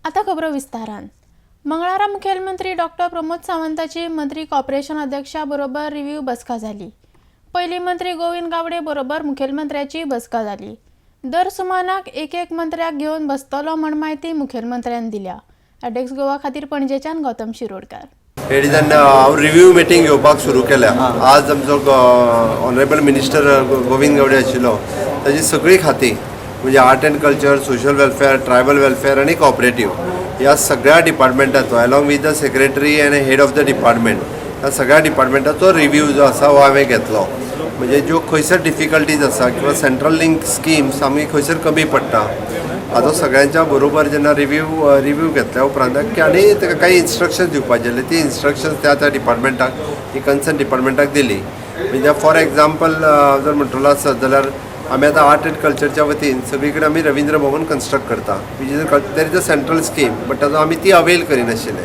आतां खबरो विस्तारान. मंगळारा मुखेलमंत्री डॉक्टर प्रमोद सावंताची मंत्री कॉर्पोरेशन अध्यक्षा बरोबर रिव्यू बसका जाली. पयलीं मंत्री गोविंद गावडे बरोबर मुखेलमंत्र्याची बसका जाली. दर सुमानाक एक एक मंत्र्याक घेवन बसतलो म्हण म्हायती मुखेलमंत्र्यान दिल्या. एडेक्स गोवा खातीर पणजेच्यान गौतम शिरोडकार. हे डिजायन हांव रिव्यू मिटींग घेवपाक सुरू केल्या. आज आमचो ऑनरेबल मिनिस्टर गोविंद गावडे आशिल्लो. ताजी सगळीं खातीं म्हणजे art and culture, social welfare, tribal welfare आनी कॉपरेटीव ह्या सगळ्या डिपार्टमेंटाचो, along with the secretary and head of the department, ह्या सगळ्या डिपार्टमेंटाचो रिव्यू जो आसा हो हांवें घेतलो. म्हणजे ज्यो खंयसर डिफिकल्टीज आसा किंवा सेंट्रल लिंक स्किम्स आमी खंयसर कमी पडटा, हाजो सगळ्यांच्या बरोबर जेन्ना रिव्यू घेतल्या उपरांत की आनी ताका काही इन्स्ट्रक्शन्स दिवपाचे आसले, ती इन्स्ट्रक्शन्स त्या त्या डिपार्टमेंटाक, ही कन्सर्न डिपार्टमेंटाक दिली. म्हणजे फॉर एग्जाम्पल जर म्हणटलो आसत जाल्यार आमी आतां आर्ट एंड कल्चरच्या वतीन सगळी कडेन आमी रवींद्र भवन कन्स्ट्रक्ट करता, which is there is a central scheme, but ताजो आमी ती अवेल करिनाशिल्ले.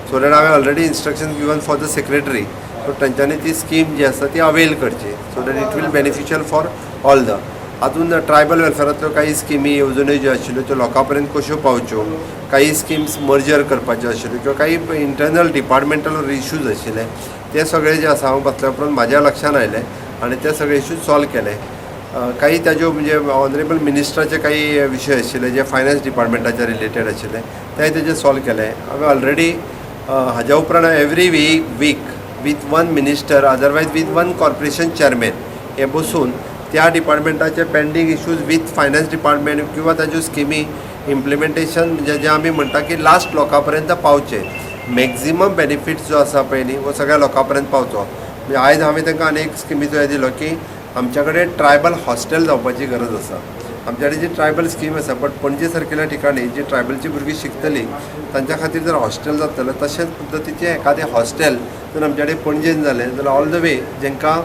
सो that हांवें already instruction given for the secretary, so तांच्यांनी ती स्कीम जी आसा ती अवेल करची, so that it will beneficial for all the. हातून ट्रायबल वेलफेरांतल्यो काही स्किमी, येवजण्यो ज्यो आशिल्ल्यो त्यो लोकां पर्यंत कश्यो पावच्यो, काही स्किम्स मर्जर करपाच्यो आशिल्ल्यो किंवा काही इंटरनल डिपार्टमेंटल इश्यूज आशिल्ले, ते सगळे जे आसा हांव बसल्या उपरांत म्हाज्या लक्षान आयले आनी ते सगळे इश्यूज सॉल्व केले. काही ताज्यो म्हणजे ऑनरेबल मिनिस्टराचे काही विशय आशिल्ले जे फायनान्स डिपार्टमेंटाच्या रिलेटेड आशिल्ले, ते तेजे सॉल्व केले. हांवें ऑलरेडी हाज्या उपरांत every week with one minister, otherwise with one corporation chairman हे बसून त्या डिपार्टमेंटाचे pending issues with finance department किंवा ताज्यो स्किमी इम्प्लिमेंटेशन, म्हणजे जे आमी म्हणटा की लास्ट लोकां पर्यंत पावचे, मॅक्झिमम बेनिफीट जो आसा पळय न्ही, हो सगळ्या लोकां पर्यंत पावचो. म्हणजे आयज हांवें तांकां आनी एक स्किमीचो हें दिलो की आमच्या कडेन ट्रायबल हॉस्टेल जावपाची गरज आसा. आमच्या कडेन जी ट्रायबल स्कीम आसा, बट पणजे सारकेल्या ठिकाणी जी ट्रायबलची भुरगीं शिकतलीं तांच्या खातीर जर हॉस्टेल जातलें, तशेंच पद्दतीचें एखादें हॉस्टेल जर आमच्या कडेन पणजेन जालें जाल्यार ऑल the way जेंकां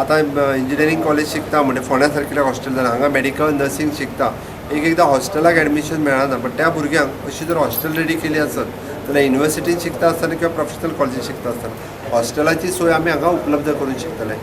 आतां इंजिनियरींग कॉलेज शिकता म्हणजे फोंड्या सारकेल्या हॉस्टेल जालें, हांगा मेडिकल नर्सिंग शिकता, एक एकदां हॉस्टेलाक एडमिशन मेळना, बट त्या भुरग्यांक अशी जर हॉस्टेल रेडी केली आसत जाल्यार युनिवर्सिटीन शिकता आसतना किंवा प्रोफेशनल कॉलेजीन शिकता आसतना हॉस्टेलाची सोय आमी हांगा उपलब्ध करूंक शकतले.